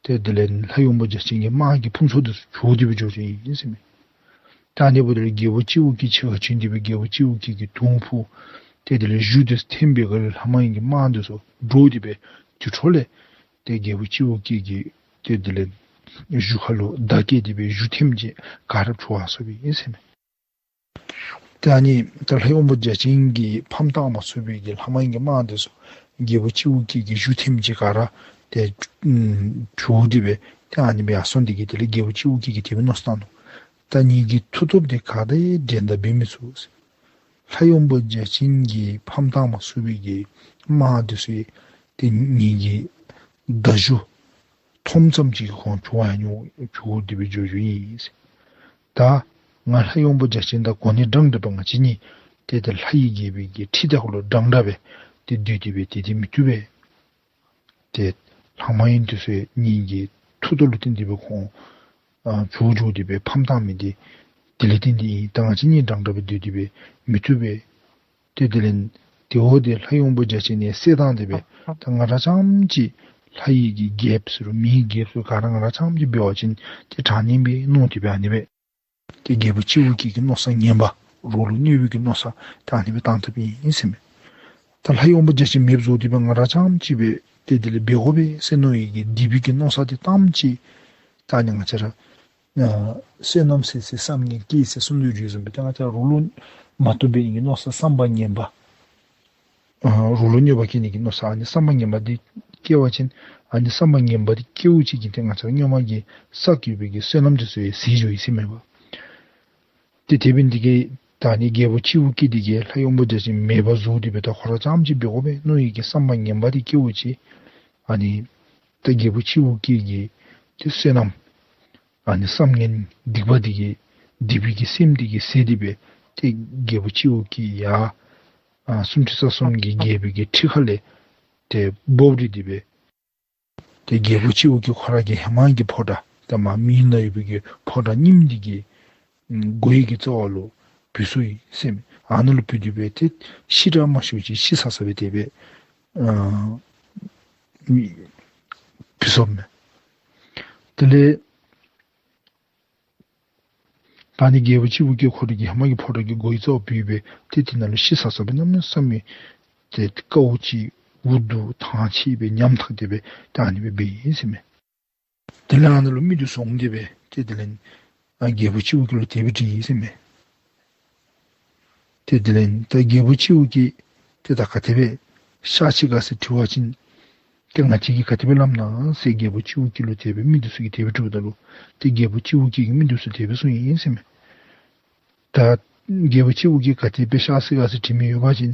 ཏེ་དེ་ལས་ལྷའི་དབང་པོ་བརྒྱ་བྱིན་གྱི་དམག་གི་ཕུང་ཚོགས་འདི་ཚུ་བྱོག་སྟེ་སྦེ་འགྱོ་འགྱོཝ་ཨིན་ཟེར་མས། ད་ཨ་ནི་འབདཝ་ད་ལུ་རྒྱལ་པོ་སྤྱི་བོ་སྐྱེས་ཕྱི་ཁར་བྱོན་ཏེ་སྦེ་རྒྱལ་པོ་སྤྱི་བོ་སྐྱེས་ཀྱིས་དུང་ཕུ། ཏེ་དེ་ལས་གཞུ་འདི་ཚུ་འཐེན་པའི་སྒང་ལས་ལྷ་མ་ཡིན་གྱི་དམག་འདི་ཚུ་འདྲོག་སྟེ་སྦེ་དེ་འཕྲོ་ལས་ཏེ་རྒྱལ་པོ་སྤྱི་བོ་སྐྱེས་ཀྱི་ཏེ་དེ་ལས་གཞུ་ཁ་ལུ་མདའ་བཀལ་ཏེ་སྦེ་གཞུ་ཐེམ་ཅིག་ག་ར་བྱོག་སོང་བའི་ཨིན་ཟེར་མས། ཏེ་ཨ་ནི་ད་ལྷའི་དབང་པོ་བརྒྱ་བྱིན་གྱིས་ཕམ་བཏང་མ་ཚུགས་པའི་གི་ལྷ་མ་ཡིན་གྱི་དམག་འདི་ཚུ་རྒྱལ་པོ་སྤྱི་བོ་སྐྱེས་ཀྱི་གཞུ་ཐེམ་ཅིག་ག་ར་ཏེ་ཨམ་བྱོག་སྟེ་སྦེ་ཏེ་ཨ་ནི་སྦེ་ཡར་སོང་སྟེ་གི་དེ་ལས་རྒྱལ་པོ་སྤྱི་བོ་སྐྱེས་ཀྱིས་དེ་སྦེ་མནོ་བསམ་བཏང་ནུག། ད་ངེ་གི་མཐུ་སྟོབས་འདི་ག་དང་འགྲན་ཟླ་འབད་མི་ཚུགས། ལྷའི་དབང་པོ་བརྒྱ་བྱིན་གྱིས་ཕམ་བཏང་མ་ཚུགས་པའི་གི་དམག་འདི་ཚུ་ཏེ་ངེ་གི་མདའ་གཞུ་མཐོངམ་ཙམ་ཅིག་གིས་ཁོང་བྱོག་ཡང་མྱོང་བྱོག་སྟེ་སྦེ་འགྱོ་འགྱོཝ་ཨིན་ཟེར། ད་ང་ལྷའི་དབང་པོ་བརྒྱ་བྱིན་དང་གོ་གནས་འདྲན་འདྲ་སྦེ་ང་བཅས་གཉིས་ཏེ་ཏེ་ལྷ་ཡི་རྒྱལ་པོའི་གི་ཁྲི་དེ་ཁར་ལུ་འདྲན་འདྲ་སྦེ་ཏེ་སྡོད་དེ་སྦེ་ཏེ་ཏེ་མི་བཏུབ་པས། ཏེ་ལྷ་མ་ཡིན་འདི་ཚུ་ངེ་གི་མཐུ་སྟོབས་ལུ་བརྟེན་ཏེ་སྦེ་ཁོང་ཨ་བྱོག་བྱོག་སྟེ་སྦེ་ཕམ་བཏང་མི་འདི་དེ་ལས་བརྟེན་ཏེ་ཨིན། ད་ང་བཅས་གཉིས་འདྲན་འདྲ་སྦེ་སྡོད་དེ་སྦེ་མི་བཏུབ་པས། ཏེ་དེ་ལས་དེ་འོ་དེ་ལྷའི་དབང་པོ་བརྒྱ་བྱིན་ནི་བསད་བཏང་སྟེ་སྦེ་ད་ང་ར་རྐྱངམ་ཅིག་ལྷ་ཡི་གི་རྒྱལཔོ་ཟེར་རུང་མིའི་རྒྱལཔོ་ཟེར་རུང་ག་ར་ང་ར་རྐྱངམ་ཅིག་འབད་བ་ཅིན་ཏེ་དྲག་ནི་མས་མནོ་སྟེ་སྦེ་ཨ་ནི་སྦེ་ཏེ་རྒྱལ་པོ་སྤྱི་བོ་སྐྱེས་ཀྱི་མནོ་བསམ་ངན་པ་རོགས་ལུ་གནོད་པའི་གི་མནོ་བསམ་ད་ཨ་ནི་སྦེ་བཏང་བཏངམ་ཨིན་ཟེར་མས། ད་ལྷའི་དབང་པོ་བརྒྱ་བྱིན་མེདཔ་བཟོ་སྟེ་སྦེ་ང་ར་རྐྱངམ་ཅིག་སྦེ་ཏེ་དེ་ལས་འབད་དགོ་པས་ཟེར་མནོ་བའི་གི་སྡིག་པའི་གི་མནོ་བསམ་དེ་བཏངམ་ཅིག་ད་ཨ་ནི་ང་བཅས་ར་ཨ་བསོད་ནམས་ཟད་ཟད་བསམ་ངན་སྐྱེས་ཟེར་གསུངས་དོ་བཟུམ་སྦེ་ཏེ་ང་བཅས་ར་རོགས་ལུ་མ་བཏུབ་པའི་གི་མནོ་བསམ་བསམ་པ་ངན་པ་ཨ་རོགས་ལུ་གནོད་པ་བཀལ་ནི་གི་མནོ་བསམ་ཨ་ནི་བསམ་པ་ངན་པ་འདི་སྐྱེ་བ་ཅིན་ཨ་ནི་བསམ་པ་ངན་པ་འདི་སྐྱེཝ་ཅིག་གིས་ཏེ་ང་བཅས་ར་སྔོན་མ་གི་བསགས་ཡོད་པའི་གི་བསོད་ནམས་དེ་ཚུ་ཡང་ཟད་འགྱོཝ་ཨིན་ཟེར་མས་པ། ཏེ་དེ་འབད་ནི་དེ་གིས་ད་ཨ་ནི་རྒྱལ་པོ་སྤྱི་བོ་སྐྱེས་དེ་གིས་ལྷའི་དབང་པོ་བརྒྱ་བྱིན་མེདཔ་བཟོ་སྟེ་སྦེ་ད་ཁོ་ར་རྐྱངམ་ཅིག་འབད་དགོ་པས་མནོ་བའི་གི་བསམ་པ་ངན་པ་འདི་སྐྱེཝ་ཅིག་ཨ་ནི་ད་རྒྱལ་པོ་སྤྱི་བོ་སྐྱེས་ཀྱི་ཏེ་བསོད་ནམས་ཨ་ནི་བསམ་ངན་སྡིག་པ་འདི་གིས་སྡིག་པའི་གི་སེམས་འདི་གིས་ཟད་དེ་སྦེ་ཏེ་རྒྱལ་པོ་སྤྱི་བོ་སྐྱེས་ཡར་ཨ་སུམ་ཅུ་རྩ་གསུམ་གྱི་རྒྱལ་པོའི་གི་ཁྲི་ཁ་ལས་ཏེ་འབོ་སྟེ་སྦེ་ཏེ་རྒྱལ་པོ་སྤྱི་བོ་སྐྱེས་ཁོ་ར་གི་ཧེ་མ་གི་ཕོ་བྲང་ཏེ་མ་མི་ནང་ཡོད་པའི་གི་ཕོ་བྲང་རྙིངམ་འདི་གི་སྒོ་ཡི་གི་རྩ་བ་ལུ་བུད་སོང་ཡི་ཟེར་མས། ཨ་ནཱ་ལུ་བུད་དེ་སྦེ་ཏེ་ཤི་ར་མ་ཤིཝ་ཅིག་ཤི་ས་ས་སྦེ་དེ་སྦེ་ཨ་བུད་སོངམ་མས། དེ་ལས་ད་ཨ་ནི་རྒྱལ་པོ་སྤྱི་བོ་སྐྱེས་ཁོ་རའི་གི་ཧེ་མ་གི་ཕོ་བྲང་གི་སྒོ་ཡི་རྩ་བ་བུད་སྦེ་ཏེ་དེ་ནང་ལུ་ཤི་ས་ས་སྦེ་གནམ་མེད་ས་མེད་ཏེ་དཀའཝ་སྤྱད་འུ་སྡུག་ཐང་ཆད་སྦེ་ཉམ་ཐག་སྟེ་སྦེ་ད་ཨ་ནི་སྦེ་འབད་ཡི་ཟེར་མས། དེ་ལས་ཨ་ནཱ་ལུ་མི་འདི་ཚུ་འོང་སྟེ་སྦེ་ཏེ་དེ་ལས་ཨ་རྒྱལ་པོ་སྤྱི་བོ་སྐྱེས་ལུ་དེ་སྦེ་དྲིས་ཡི་ཟེར་མས། ཏེ་དེ་ལས་ད་རྒྱལ་པོ་སྤྱི་བོ་སྐྱེས་ཏེ་ད་ག་དེ་སྦེ་གཤགས་ཅི་ག་ཟེར་དྲི་བ་ཅིན་ ཏེ་ང་བཅས་ཀྱིས་ག་དེ་སྦེ་སླབ་ན་ཟེར་རྒྱལ་པོ་སྤྱི་བོ་སྐྱེས་ལུ་དེ་སྦེ་མི་འདི་ཚུ་གིས་དེ་སྦེ་དྲིཝ་ད་ལུ་ཏེ་རྒྱལ་པོ་སྤྱི་བོ་སྐྱེས་ཀྱིས་མི་འདི་ཚུ་དེ་སྦེ་གསུངས་ཡི་ཟེར་མས། ད་རྒྱལ་པོ་སྤྱི་བོ་སྐྱེས་ག་དེ་སྦེ་གཤགས་སོ་ག་ཟེར་དྲི་མི་ཡོད་པ་ཅིན་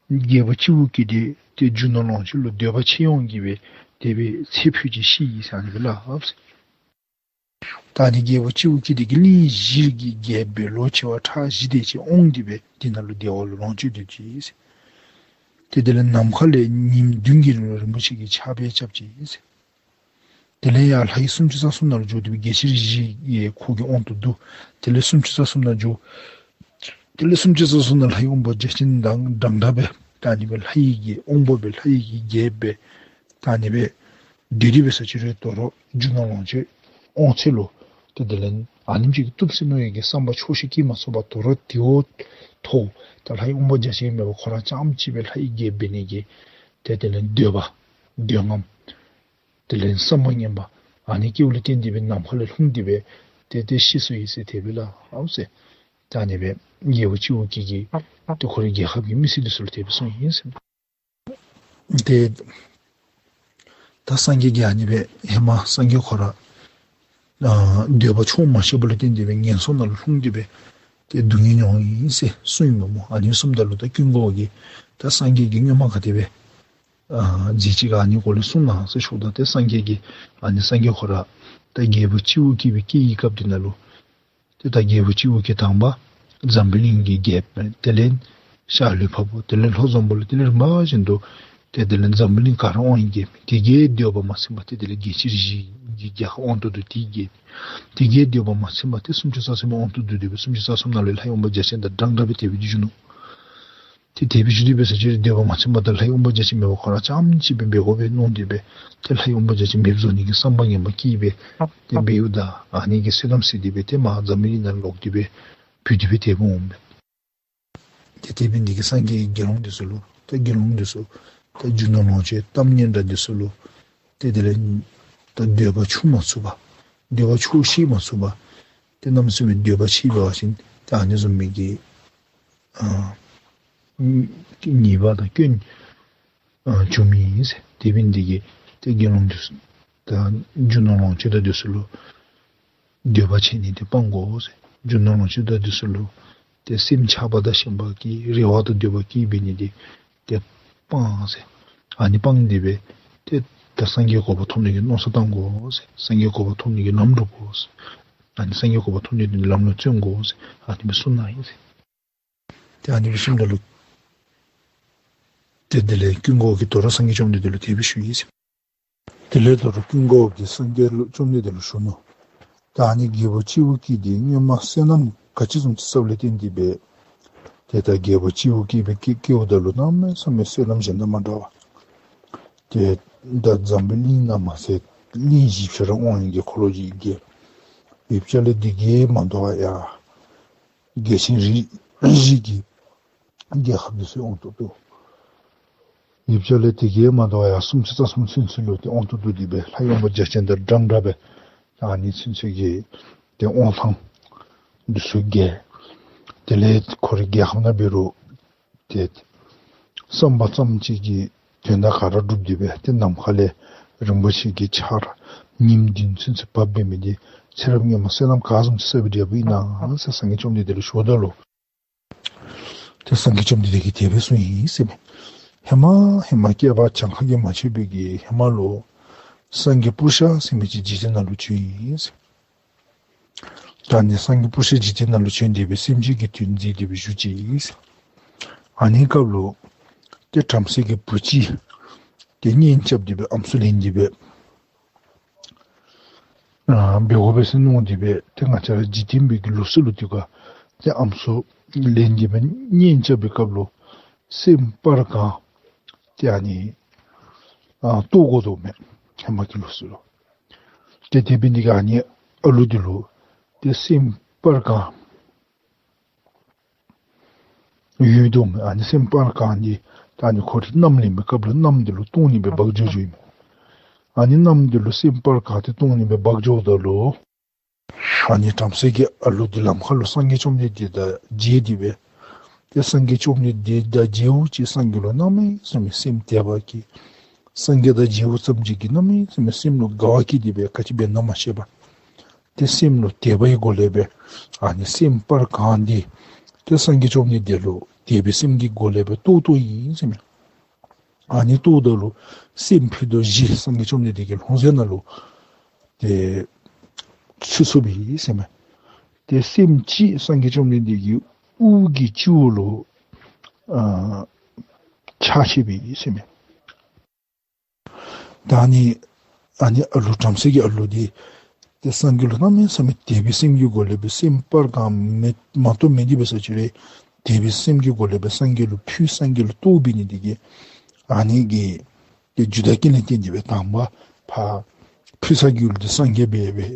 རྒྱལ་པོ་སྤྱི་བོ་སྐྱེས་དེ་ཏེ་རྒྱུ་ནོར་ལོངས་སྤྱོད་ལུ་འདོད་པ་ཆེ་འོང་གིས་སྦེ་དེ་སྦེ་ཚེ་འཕོས་ཅི་ཤི་ཡི་ཟེར་ཨ་ནི་སྦེ་སླབ་ཟེར། ད་ཨ་ནི་རྒྱལ་པོ་སྤྱི་བོ་སྐྱེས་དེ་གིས་གླིང་བཞི་གི་རྒྱལ་པོའི་ལོ་བྱེ་བ་ཕྲག་བཞི་དེ་ཅིག་དབང་སྟེ་སྦེ་དེ་ནང་ལུ་བདེ་བ་ལུ་ལོངས་སྤྱོད་སྡོད་ཅི་ཟེར། ཏེ་དེ་ལས་ནམ་མཁའ་ལས་ཉིནམ་བདུན་གྱི་རིང་ལུ་རིན་པོ་ཆེ་གི་ཆརཔ་རྐྱབ་ཅི་ཟེར། དེ་ལས་ཡར་ལྷའི་སུམ་ཅུ་རྩ་གསུམ་ནང་ལུ་འགྱོ་སྟེ་སྦེ་རྒྱལ་ཆེན་རིགས་བཞི་གིས་ཁོ་གི་དབང་དུ་བསྡུ། དེ་ལས་སུམ་ཅུ་རྩ་གསུམ་ནང་འགྱོ། དེ་ལས་སུམ་ཅུ་རྩ་གསུམ་ནང་ལྷའི་དབང་པོ་བརྒྱ་བྱིན་དང་འདྲན་འདྲ་སྦེ་ད་ཨ་ནི་སྦེ་ལྷ་ཡི་གི་དབང་པོ་སྦེ་ལྷ་ཡི་གི་རྒྱལཔོ་སྦེ་ད་ཨ་ནི་སྦེ་སྡོད་དེ་སྦེ་ས་ཅི་རུང་དོ་རུང་རྒྱུ་ནོར་ལོངས་སྤྱོད་དབང་ཚད་ལུ་ཏེ་དེ་ལས་ཨ་ནེམ་ཅིག་གིས་བཏུབ་ཟེར་མནོ་ཡི་གི་བསམ་པ་ཆོག་ཤེས་སྐྱེས་མ་ཚུགས་པར་དོ་རུང་དེ་བ་ཐོག་ད་ལྷའི་དབང་པོ་བརྒྱ་བྱིན་མེད་པར་ཁོ་ར་རྐྱངམ་གཅིག་སྦེ་ལྷ་ཡི་རྒྱལཔོ་འབད་ནི་གི་ཏེ་དེ་ལས་འདོད་པ་འདོད་རྔམ་དེ་ལས་བསམ་པ་ངན་པ་ཨ་ནི་སྐྱེཝ་ལས་བརྟེན་ཏེ་སྦེ་ནམ་མཁའ་ལས་ལྷུང་སྟེ་སྦེ་ཏེ་ཏེ་ཤི་སོ་ཡི་ཟེར་དེ་སྦེ་སླབ་ཟེར། ད་ཨ་ནི་སྦེ་རྒྱལ་པོ་སྤྱི་བོ་སྐྱེས་ཀྱིས་ཏེ་ཁོ་རའི་རྒྱལ་ཁབ་ཀྱི་མི་སེར་འདི་ཚུ་ལུ་དེ་སྦེ་གསུངས་ཡི་ཟེར། ཏེ་ད་སངས་རྒྱས་ཀྱིས་ཨ་ནི་སྦེ་ཧེ་མ་སངས་རྒྱས་ཁོ་ར་ཨ་འདོད་པ་ཆུང་མ་ཤེས་པ་ལས་བརྟེན་ཏེ་སྦེ་ངན་སོང་ནང་ལུ་ལྷུང་སྟེ་སྦེ་ཏེ་སྡུག་བསྔལ་མྱོང་ཡི་ཟེར་གསུངས་ཡི་སྨོ། ཨ་ནི་གསུངམ་ད་ལུ་ད་ཀུན་དགའ་བོ་གིས་ད་སངས་རྒྱས་ཀྱིས་སྔོན་མ་ག་དེ་སྦེ་ཨ་མཛད་ཅི་ག་ཨ་ནི་སྐོར་ལས་གསུངས་གནང་ཟེར་ཞུཝ་ད་ཏེ་སངས་རྒྱས་ཀྱིས་ཨ་ནི་སངས་རྒྱས་ཁོ་ར་ད་རྒྱལ་པོ་སྤྱི་བོ་སྐྱེས་སྦེ་སྐྱེས་པའི་སྐབས་དེ་ནང་ལུ་ཏེ་ད་རྒྱལ་པོ་སྤྱི་བོ་སྐྱེས་དང་པ་འཛམ་བུ་གླིང་གི་རྒྱལཔོ་དེ་ལས་ཤར་ལུས་འཕགས་པོ་དེ་ལས་ལྷོ་འཛམ་བུ་གླིང་དེ་ལས་རིམ་པ་བཞིན་དུ་ཏེ་དེ་ལས་འཛམ་བུ་གླིང་ག་ར་དབང་ཡི་རྒྱལཔོ་དེ་གིས་འདོད་པ་མ་ཚིམ་པར་ཏེ་དེ་ལས་རྒྱལ་ཆེན་རིགས་བཞི་གི་རྒྱལ་ཁབ་དབང་དུ་བསྡུ་སྟེ་གི་དེ་གིས་འདོད་པ་མ་ཚིམ་པར་ཏེ་སུམ་ཅུ་རྩ་གསུམ་དབང་དུ་བསྡུ་སྟེ་སྦེ་སུམ་ཅུ་རྩ་གསུམ་ནང་ལས་ལྷའི་དབང་པོ་བརྒྱ་བྱིན་དང་འདྲན་འདྲ་སྦེ་དེ་སྦེ་བཞུགས་ནུག། ཏེ་དེ་སྦེ་བཞུགས་ཏེ་སྦེ་ས་ཅི་རུང་འདོད་པ་མ་ཚིམ་པར་ད་ལྷའི་དབང་པོ་བརྒྱ་བྱིན་མེད་པར་ཁོ་ར་རྐྱངམ་གཅིག་སྦེ་འབད་དགོ་པས་མནོ་སྟེ་སྦེ་ཏེ་ལྷའི་དབང་པོ་བརྒྱ་བྱིན་མེདཔ་བཟོ་ནི་གི་བསམ་པ་ངན་པ་སྐྱེས་སྦེ་ཏེ་འབདཝ་ད་ཨ་ནི་གིས་བསོད་ནམས་ཟད་དེ་སྦེ་ཏེ་མར་འཛམ་བུ་གླིང་ནང་ལོག་སྟེ་སྦེ་བུད་དེ་སྦེ་དེ་སྦེ་འོངམ་མས། ཏེ་དེ་འབད་ནི་དེ་གིས་སངས་རྒྱས་ཀྱིས་དགེ་སློང་འདི་ཚུ་ལུ་ཏེ་དགེ་སློང་འདི་ཚུ་ཏེ་རྒྱུ་ནོར་ལོངས་སྤྱོད་གཏམ་སྙན་གྲགས་འདི་ཚུ་ལུ་ཏེ་དེ་ལས་ད་འདོད་པ་ཆུང་མ་ཚུགས་པར་འདོད་པ་ཆོག་ཤེས་མ་ཚུགས་པར་ཏེ་གནམ་མེད་ས་མེད་འདོད་པ་ཆེ་བ་ཅིན་ཏེ་ཨ་ནི་བཟུམ་མའི་གི་ཨ་ཉེས་པ་དང་སྐྱོན་ཨ་བྱུང་མི་ཨིན་ཟེར། དེ་འབད་ནི་དེ་གིས་ཏེ་དགེ་སློང་འདི་ཚུ་ད་རྒྱུ་ནོར་ལོངས་སྤྱོད་དང་འདི་ཚུ་ལུ་འདོད་པ་ཆེ་ནི་དེ་སྤང་དགོ་ཟེར། རྒྱུ་ནོར་ལོངས་སྤྱོད་དང་འདི་ཚུ་ལུ་ཏེ་སེམས་ཆགས་པ་དང་ཞེན་པ་གི་རེ་བ་དང་འདོད་པ་སྐྱེ་འབད་ནི་དེ་ཏེ་སྤང་ཟེར། ཨ་ནི་སྤང་སྟེ་སྦེ་ཏེ་ད་སངས་རྒྱས་གོ་འཕང་ཐོབ་ནི་གི་མནོ་བསམ་བཏང་དགོ་ཟེར། སངས་རྒྱས་གོ་འཕང་ཐོབ་ནི་གི་ལམ་སྒྲུབ་དགོ་ཟེར། ཨ་ནི་སངས་རྒྱས་གོ་འཕང་ཐོབ་ནི་གི་ལམ་ལུ་བརྩོན་དགོ་ཟེར། ཨ་ནི་སྦེ་གསུངས་གནང་ཡི་ཟེར། ཏེ་ཨ་ནི་སྦེ་གསུངམ་ད་ལུ་ཏེ་དེ་ལས་ཀུན་དགའ་བོ་གིས་དོ་རུང་སངས་རྒྱས་བཅོམ་ལྡན་འདས་ལུ་དེ་སྦེ་ཞུ་ཡི་ཟེར། དེ་ལས་དོ་རུང་ཀུན་དགའ་བོ་གིས་སངས་རྒྱས་ལུ་བཅོམ་ལྡན་འདས་ལུ་ཞུ་ནུག། ད་ཨ་ནི་རྒྱལ་པོ་སྤྱི་བོ་སྐྱེས་འདི་སྔོན་མ་བསོད་ནམས་ག་ཅི་བཟུམ་ཅིག་བསགས་ལས་བརྟེན་ཏེ་སྦེ་ཏེ་ད་རྒྱལ་པོ་སྤྱི་བོ་སྐྱེས་སྦེ་སྐྱེ་སྐྱེཝ་ད་ལུ་གནམ་མེད་ས་མེད་བསོད་ནམས་གཞན་དང་མ་འདྲ་བ། ཏེ་ད་འཛམ་བུ་གླིང་ནང་མ་ཚད་གླིང་བཞི་ཕྱོགས་ར་དབང་ཡི་གི་འཁོར་ལོ་བཞི་གི་ཡུལ་ཕྱོགས་ལས་དེ་གིས་མ་དོ་བར་ཡར་རྒྱལ་ཆེན་རིགས་བཞི་གི་རྒྱལ་ཁབ་འདི་ཚུ་དབང་དུ་བསྡུ། ཡུལ་ཕྱོགས་ལས་དེ་གིས་མ་དོ་བར་ཡར་སུམ་ཅུ་རྩ་གསུམ་ཚུན་ཚོད་ལུ་ཏེ་དབང་དུ་བསྡུ་སྟེ་སྦེ་ལྷའི་དབང་པོ་བརྒྱ་བྱིན་དང་འདྲན་འདྲ་སྦེ་ཨ་ནི་ཚུན་ཚོད་ཀྱི་ཏེ་དབང་ཐང་འདི་ཚུ་རྒྱས། དེ་ལས་ཁོ་རའི་རྒྱལ་ཁབ་ནང་འབད་རུང་ཏེ་བསམ་པ་ཙམ་ཅིག་གིས་དོན་དག་ག་ར་འགྲུབ་སྟེ་སྦེ་ཏེ་ནམ་མཁའ་ལས་རིན་པོ་ཆེ་གི་ཆར་ཉིནམ་བདུན་ཚུན་ཚོད་བབས་འབད་མི་འདི་ཚེ་རབས་སྔོན་མ་བསོད་ནམས་ག་བཟུམ་ཅིག་བསགས་པའི་འབྲས་བུ་ཨིན་ན་ཟེར་སངས་རྒྱས་བཅོམ་ལྡན་འདས་ལུ་ཞུཝ་ད་ལུ་ཏེ་སངས་རྒྱས་བཅོམ་ལྡན་འདས་ཀྱིས་དེ་སྦེ་གསུངས་ཡི་ཟེར་མས། ཧེ་མ་ཧེ་མ་བསྐལ་པ་གྱངས་ཁ་གིས་མ་ཆོད་པའི་གི་ཧེ་མ་ལུ་སངས་རྒྱས་པུ་ཤ་ཟེར་མི་ཅིག་འཇིག་རྟེན་ནང་ལུ་བྱོན་ཡི་ཟེར། ད་ཨ་ནི་སངས་རྒྱས་པུ་ཤ་འཇིག་རྟེན་ནང་ལུ་བྱོན་ཏེ་སྦེ་སེམས་ཅན་གྱི་དོན་མཛད་དེ་སྦེ་བཞུགས་ཅི་ཟེར། ཨ་ནི་སྐབས་ལུ་ཏེ་བྲམ་ཟེ་གི་བུ་ཅིག་ཏེ་གཉེན་རྐྱབ་སྟེ་སྦེ་ཨམ་སྲུ་ལེན་ཏེ་སྦེ་ཨ་འབད་དགོ་པས་ཟེར་མནོ་སྟེ་སྦེ་ཏེ་ང་བཅས་ར་འཇིག་རྟེན་པའི་གི་ལུགས་སྲོལ་ལུ་དེ་ཁར་ཏེ་ཨམ་སྲུ་ལེན་ཏེ་སྦེ་གཉེན་རྐྱབ་པའི་སྐབས་ལུ་སེམས་སྤར་གང་ཏེ་ཨ་ནི་ཨ་བཏོག་དགོ་དོ་མས། ཧེ་མ་གི་ལུགས་སྲོལ་ལུ། ཏེ་དེ་འབད་ནི་དེ་གིས་ཨ་ནི་ཨ་ལུ་འདི་ལུ་ཏེ་སེམས་སྤར་གང་ཡོད་དོ་མས། ཨ་ནི་སེམས་སྤར་གང་འདི་ད་ཨ་ནི་ཁོ་རའི་མནའམ་ལེན་པའི་སྐབས་ལུ་མནའམ་འདི་ལུ་གཏོང་ནི་སྦེ་འབག་འགྱོ་འགྱོཝ་ཨིན་མས། ཨ་ནི་མནའམ་འདི་ལུ་སེམས་སྤར་གང་འདི་གཏོང་ནི་སྦེ་འབག་འགྱོཝ་ད་ལུ་ཨ་ནི་བྲམ་ཟེ་གི་ཨ་ལུ་འདི་ལམ་ཁར་ལུ་སངས་རྒྱས་བཅོམ་ལྡན་འདས་དང་མཇལ་ཏེ་སྦེ་ཏེ་སངས་རྒྱས་བཅོམ་ལྡན་འདས་དང་མཇལཝ་ཅིག་སངས་རྒྱས་ལུ་གནམ་མེད་ས་མེད་སེམས་དད་པ་སྐྱེས། སངས་རྒྱས་དང་མཇལཝ་ཙམ་ཅིག་གིས་གནམ་མེད་ས་མེད་སེམས་ལུ་དགའ་བ་སྐྱེས་ཏེ་སྦེ་ག་ཅི་འབད་ན་མ་ཤེས་པར་ཏེ་སེམས་ལུ་དད་པའི་སྒོ་ལས་སྦེ་ཨ་ནི་སེམས་སྤར་གང་སྟེ་ཏེ་སངས་རྒྱས་བཅོམ་ལྡན་འདས་ལུ་དད་པའི་སེམས་ཀྱི་སྒོ་ལས་སྦེ་བཏོག་བཏོགཔ་ཨིན་ཟེར་མས། ཨ་ནི་བཏོགཔ་ད་ལུ་སེམས་ཕུད་རྡོག་བཞི་སངས་རྒྱས་བཅོམ་ལྡན་འདས་ཀྱི་ལྷུང་བཟེད་ནང་ལུ་ཏེ་ཚུད་སོཔ་ཨིན་ཟེར་མས། ཏེ་སེམས་གཅིག་སངས་རྒྱས་བཅོམ་ལྡན་འདས་ཀྱི་དབུ་གི་སྤྱི་བོ་ལུ་ཨ་ཆགས་ཅི་སྦེ་ཨིན་ཟེར་མས། ད་ཨ་ནི་ཨ་ནི་ཨ་ལུ་བྲམ་ཟེ་གི་ཨ་ལུ་འདི་ཏེ་སངས་རྒྱས་ལུ་གནམ་མེད་ས་མེད་དད་པའི་སེམས་ཀྱི་སྒོ་ལས་སྦེ་སེམས་སྤར་གང་མེད་མ་གཏོགས་མེད་དེ་སྦེ་ས་ཅི་རེ་དད་པའི་སེམས་ཀྱི་སྒོ་ལས་སྦེ་སངས་རྒྱས་ལུ་ཕུལ་སངས་རྒྱས་ལུ་བཏོག་འབད་ནི་འདི་གིས་ཨ་ནི་གི་ཏེ་རྒྱུ་དང་རྐྱེན་ལས་བརྟེན་ཏེ་སྦེ་དང་པ་ཕར་ཕུལ་ས་གི་ཡུལ་འདི་སངས་རྒྱས་སྦེ་སྦེ་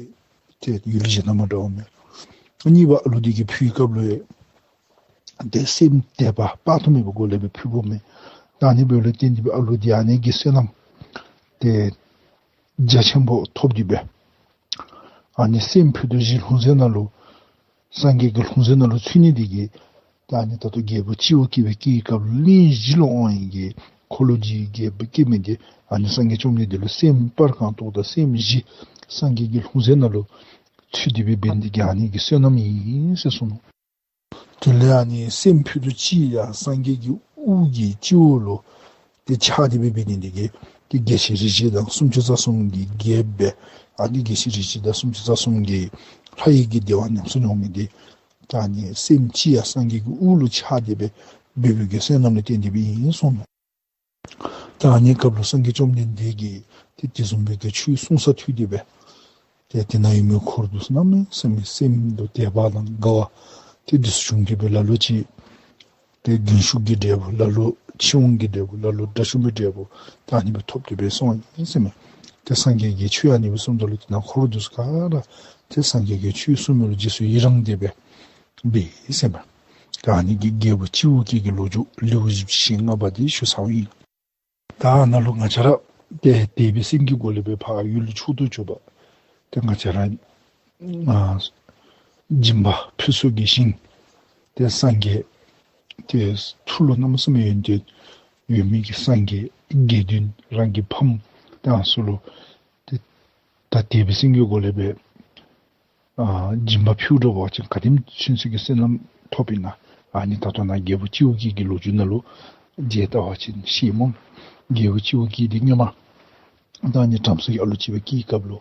ཏེ་ཡུལ་གཞན་དང་མ་འདྲཝ་མས། གཉིས་པ་ཨ་ལུ་འདི་གིས་ཕུལ་སྐབས་ལུ་ཏེ་སེམས་དད་པ་དཔག་ཏུ་མེད་པའི་སྒོ་ལས་སྦེ་ཕུལཝ་མས། ད་ཨ་ནི་འབདཝ་ལས་བརྟེན་ཏེ་སྦེ་ཨ་ལུ་འདི་ཨ་ནི་གི་བསོད་ནམས་ཏེ་རྒྱ་ཆེན་པོ་ཐོབ་སྟེ་སྦེ་ཨ་ནི་སེམས་ཕུད་རྡོག་བཞི་ལྷུང་བཟེད་ནང་ལུ་སངས་རྒྱས་ཀྱི་ལྷུང་བཟེད་ནང་ལུ་ཚུད་ནི་འདི་གིས་ད་ཨ་ནི་ད་ལྟོ་རྒྱལ་པོ་སྤྱི་བོ་སྐྱེས་སྦེ་སྐྱེས་སྐབས་ལུ་གླིང་བཞི་ལུ་དབང་བའི་གི་འཁོར་ལོས་སྒྱུར་རྒྱལ་པོ་སྐྱེས་མི་འདི་ཨ་ནི་སངས་རྒྱས་བཅོམ་ལྡན་འདས་ལུ་སེམས་སྤར་གང་བཏོགཔ་ད་སེམས་བཞི་སངས་རྒྱས་ཀྱི་ལྷུང་བཟེད་ནང་ལུ་ཚུད་དེ་སྦེ་འབད་ནི་འདི་གིས་ཨ་ནི་གི་བསོད་ནམས་ཨིན་ཟེར་གསུངས་ནུག། དེ་ལས་ཨ་ནི་སེམས་ཕུད་རྡོག་གཅིག་ཡང་སངས་རྒྱས་ཀྱི་དབུ་གི་སྤྱི་བོ་ལུ་ཏེ་ཆགས་ཏེ་སྦེ་འབད་ནི་འདི་གིས་ཏེ་རྒྱལ་སྲས་རིགས་བཞི་དང་སུམ་ཅུ་རྩ་གསུམ་གྱི་རྒྱལཔོ་སྦེ་ཨ་ནི་རྒྱལ་སྲས་རིགས་བཞི་དང་སུམ་ཅུ་རྩ་གསུམ་གྱི་ལྷ་ཡི་གི་བདེ་བ་ཉམས་སུ་མྱོང་མི་འདི་ད་ཨ་ནི་སེམས་གཅིག་ཡང་སངས་རྒྱས་ཀྱི་དབུ་ལུ་ཆགས་ཏེ་སྦེ་འབད་བའི་གི་བསོད་ནམས་ལུ་བརྟེན་ཏེ་སྦེ་ཨིན་གསུངས་ནུག། ད་ཨ་ནི་སྐབས་ལུ་སངས་རྒྱས་བཅོམ་ལྡན་འདས་ཀྱིས་ཏེ་དེ་བཟུམ་སྦེ་གི་ཆོས་གསུང་ས་ཐོས་ཏེ་སྦེ་ཏེ་དེ་ནང་ཡོད་མི་འཁོར་འདུས་གནམ་མེད་ས་མེད་སེམས་ལུ་དད་པ་དང་དགའ་བ་ཏེ་འདི་ཚུ་བྱུང་སྟེ་སྦེ་ལ་ལུ་ཅིག་ཏེ་རྒྱུན་ཞུགས་ཀྱི་འབྲས་བུ་ལ་ལུ་འཆི་འོང་གི་འབྲས་བུ་ལ་ལུ་དགྲ་བཅོམ་པའི་འབྲས་བུ་ད་ཨ་ནི་སྦེ་ཐོབ་སྟེ་སྦེ་སོང་ཡི་ཟེར་མས། ཏེ་སངས་རྒྱས་ཀྱིས་ཆོས་ཨ་ནི་སྦེ་གསུངམ་ད་ལུ་དེ་ནང་འཁོར་འདུས་ག་ར་ཏེ་སངས་རྒྱས་ཀྱིས་ཆོས་གསུངས་མི་ལུ་རྗེས་སུ་ཡི་རངས་ཏེ་སྦེ་འབད་ཡི་ཟེར་མས། ད་ཨ་ནི་གི་རྒྱལ་པོ་སྤྱི་བོ་སྐྱེས་ཀྱི་ལོ་རྒྱུས་ལེའུ་བཞི་བཅུ་ཞེ་ལྔ་པ་འདི་ཞུ་ཚརཝ་ཨིན། ད་ཨ་ནཱ་ལུ་ང་བཅས་ར་ཏེ་དད་པའི་སེམས་ཀྱི་སྒོ་ལས་སྦེ་ཕར་ཡུལ་མཆོག་ཏུ་གྱུར་པ་ཏེ་ང་བཅས་ར་ཨ་སྦྱིན་པ་ཕུལ་ས་གི་ཞིང་ཏེ་སངས་རྒྱས་ཏེ་ཐུགས་ལུ་གནམ་མེད་ས་མེད་ཡོན་ཏན་ཡོད་མི་གི་སངས་རྒྱས་དགེ་འདུན་རང་གི་ཕམ་ཏེ་ཨ་ནི་ཚུ་ལུ་ཏེ་ད་དད་པའི་སེམས་ཀྱི་སྒོ་ལས་སྦེ་ཨ་སྦྱིན་པ་ཕུལ་འགྱོ་བ་ཅིན་ག་དེམ་ཅིག་ཚུ་གི་བསོད་ནམས་ཐོབ་ཨིན་ན། ཨ་ནི་ད་ལྟོ་ནཱ་རྒྱལ་པོ་སྤྱི་བོ་སྐྱེས་ཀྱི་ལོ་རྒྱུས་ནང་ལུ་མཇལ་བལྟ་བ་ཅིན་ཤེས་སྨོ། རྒྱལ་པོ་སྤྱི་བོ་སྐྱེས་འདི་སྔོན་མ་ད་ཨ་ནི་བྲམ་ཟེ་གི་ཨ་ལུ་ཅིག་སྦེ་སྐྱེས་སྐབས་ལུ་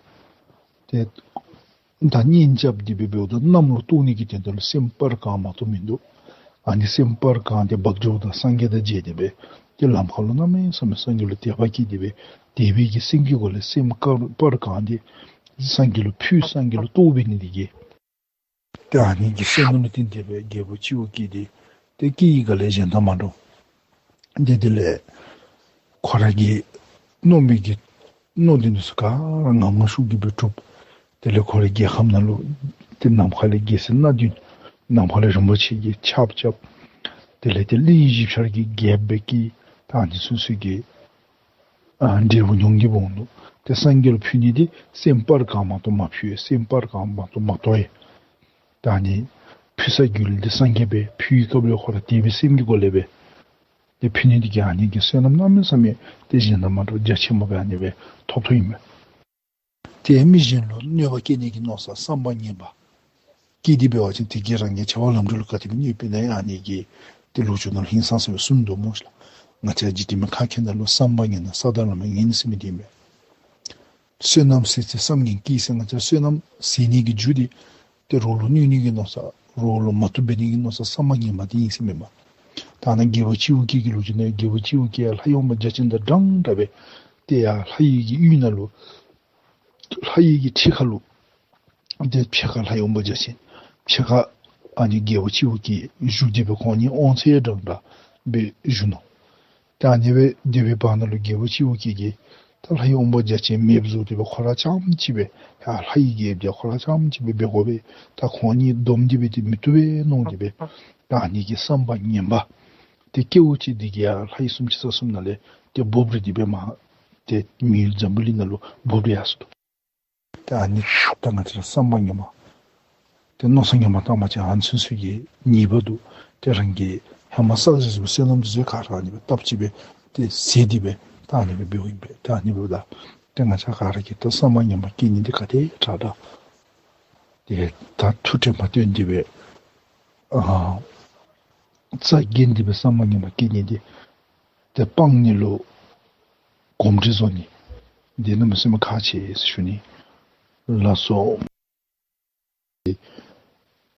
ཏེ་ད་གཉེན་རྐྱབ་སྟེ་སྦེ་འབདཝ་ད་གནམ་ལུ་གཏོར་ནི་གི་དོན་དག་ལུ་སེམས་སྤར་གང་མ་གཏོགས་མིན་འདུག། ཨ་ནི་སེམས་སྤར་གང་སྟེ་འབག་འགྱོཝ་ད་སངས་རྒྱས་དང་མཇལ་ཏེ་སྦེ་ཏེ་ལམ་ཁ་ལུ་གནམ་མེད་ས་མེད་སངས་རྒྱས་ལུ་དད་པ་སྐྱེས་ཏེ་སྦེ་དད་པའི་གི་སེམས་ཀྱི་སྒོ་ལས་སེམས་སྤར་གང་སྟེ་སངས་རྒྱས་ལུ་ཕུལ་སངས་རྒྱས་ལུ་གཏོར་འབད་ནི་འདི་གིས་ཏེ་ཨ་ནི་གི་བསོད་ནམས་ལུ་བརྟེན་ཏེ་སྦེ་རྒྱལ་པོ་སྤྱི་བོ་སྐྱེས་འདི་ཏེ་སྐྱེ་བའི་སྒང་ལས་གཞན་དང་མ་འདྲཝ། ཏེ་དེ་ལས་ཁོ་ར་གིས་མནོ་མི་གི་མནོ་དོན་འདི་ཚུ་ག་ར་ངམ་ངམ་ཤུགས་ཀྱིས་སྦེ་གྲུབ། དེ་ལས་ཁོ་རའི་རྒྱལ་ཁམས་ནང་ལུ་ཏེ་ནམ་མཁའ་ལས་རྒྱལ་སྲིད་སྣ་བདུན་ནམ་མཁའ་ལས་རིན་པོ་ཆེ་གི་ཆརཔ་རྐྱབ། དེ་ལས་ཏེ་གླིང་བཞི་ཆ་ར་གི་རྒྱལཔོ་སྦེ་སྐྱེས། ད་ཨ་ནི་ཚུན་ཚོད་ཀྱི་ཨ་འབྲས་བུ་མྱོང་སྟེ་འོང་ནུག། ཏེ་སངས་རྒྱས་ལུ་ཕུལ་ནི་འདི་སེམས་སྤར་གང་མ་གཏོགས་མ་ཕུལ་ཡི། སེམས་སྤར་གང་མ་གཏོགས་མ་གཏོར་ཡི། ད་ཨ་ནི་ཕུལ་ས་གི་ཡུལ་འདི་སངས་རྒྱས་སྦེ་ཕུལ་བའི་སྐབས་ལུ་ཁོ་ར་དད་པའི་སེམས་ཀྱི་སྒོ་ལས་སྦེ་ཏེ་ཕུལ་ནི་འདི་གིས་ཨ་ནི་གི་བསོད་ནམས་གནམ་མེད་ས་མེད་ཏེ་གཞན་དང་མ་འདྲཝ་རྒྱ་ཆེན་པོ་སྦེ་ཨ་ནི་སྦེ་ཐོབ་ཐོབ་ཨིན་མས། ཏེ་མི་གཞན་ལུ་གནོད་པ་བསྐྱལ་ནི་གི་མནོ་བསམ་བསམ་པ་ངན་པ་སྐྱེས་ཏེ་འབད་བ་ཅིན་དེ་གིས་རང་གི་བྱ་བ་ལམ་འགྲོ་ལུ་ག་དེ་སྦེ་གནོད་པ་ཨིན་ན་ཡང་ཨ་ནི་གི་ཏེ་ལོ་རྒྱུས་ནང་ལུ་ཧིང་སངས་ས་སྦེ་གསུངས་དོ་སྨོ་ཤིག་ལགས། ང་བཅས་འཇིག་རྟེན་མི་ཁ་མཁས་ནང་ལུ་བསམ་པ་ངན་ན་ས་དང་བླ་མ་ངན་ཟེར་མི་འདི་ཨིན་མས། བསོད་ནམས་ཟད་ཚེ་བསམ་ངན་སྐྱེ་ཟེར། ང་བཅས་བསོད་ནམས་ཟད་ནི་གི་རྒྱུ་འདི་ཏེ་རོགས་ལུ་གནོད་ནི་གི་མནོ་བསམ་རོགས་ལུ་མ་བཏུབ་འབད་ནི་གི་མནོ་བསམ་བསམ་པ་ངན་པ་འདི་ཨིན་ཟེར་མས་པ། ད་ནཱ་རྒྱལ་པོ་སྤྱི་བོ་སྐྱེས་ཀྱི་ལོ་རྒྱུས་ནང་རྒྱལ་པོ་སྤྱི་བོ་སྐྱེས་ལྷའི་དབང་པོ་བརྒྱ་བྱིན་དང་འདྲན་འདྲ་སྦེ་ཏེ་ཡར་ལྷ་ཡི་གི་ཡུལ་ནང་ལུ་ལྷ་ཡི་གི་ཁྲི་ཁ་ལུ་ཏེ་ཕྱེད་ཀ་ལྷའི་དབང་པོ་བརྒྱ་བྱིན་ཕྱེད་ཀ་ཨ་ནི་རྒྱལ་པོ་སྤྱི་བོ་སྐྱེས་བཞུགས་ཏེ་སྦེ་ཁོང་གཉིས་དབང་ཚད་འདྲན་འདྲ་སྦེ་བཞུགས་ནུག། ཏེ་ཨ་ནི་སྦེ་སྡོད་པའི་བར་ན་ལུ་རྒྱལ་པོ་སྤྱི་བོ་སྐྱེས་ཀྱིས་ད་ལྷའི་དབང་པོ་བརྒྱ་བྱིན་མེདཔ་བཟོ་སྟེ་སྦེ་ཁོ་ར་རྐྱངམ་གཅིག་སྦེ་ཡར་ལྷ་ཡི་གི་ཡབ་འདི་ཁོ་ར་རྐྱངམ་གཅིག་སྦེ་འབད་དགོ་པས། ད་ཁོང་གཉིས་བསྡོམས་ཏེ་སྦེ་ཏེ་མི་བཏུབ་པས་མནོ་སྟེ་སྦེ་ད་ཨ་ནི་གི་བསམ་པ་ངན་པ་ཏེ་སྐྱེཝ་ཅིག་འདི་གིས་ཡར་ལྷ་ཡི་སུམ་ཅུ་རྩ་གསུམ་ནང་ལས་ཏེ་འབོ་རིལ་ཏེ་སྦེ་མར་ཏེ་མི་ཡུལ་འཛམ་བུ་གླིང་ནང་ལུ་འབོ་རིལ་ཡར་སོ་ནུག། ཏེ་ཨ་ནི་ད་ང་བཅས་ར་བསམ་པ་ངན་པ་ཏེ་མནོ་བསམ་ངན་པ་བཏང་པ་ཅིན་ཨ་ནི་ཚུན་ཚོད་ཀྱི་ཉེས་པ་འདུག། ཏེ་རང་གིས་ཧེ་མ་བསགས་བཞག་བསོད་ནམས་འདི་ཚུ་ག་ར་ཨ་ནི་སྦེ་སྟབས་གཅིག་སྦེ་ཏེ་ཟད་དེ་སྦེ་ ཨ་ནི་སྦེ་འབདཝ་ཨིན་པས། ད་ཨ་ནི་འབདཝ་ད་ཏེ་ང་བཅས་ག་ར་གིས་ད་བསམ་པ་ངན་པ་སྐྱེ་ནི་འདི་ག་དེ་དྲག་དྲག། ཏེ་ད་ཐུགས་ཁྲལ་མ་བཏོན་ཏེ་སྦེ་ཨ་རྩ་འགེངས་ཏེ་སྦེ་བསམ་པ་ངན་པ་སྐྱེ་ནི་འདི་ཏེ་སྤང་ནི་ལུ་གོམས་འདྲིས་བཟོ་ནི་འདི་གནམ་མེད་ས་མེད་ཁག་ཆེ་ཟེར་ཞུ་ནི། ལགས་སོ།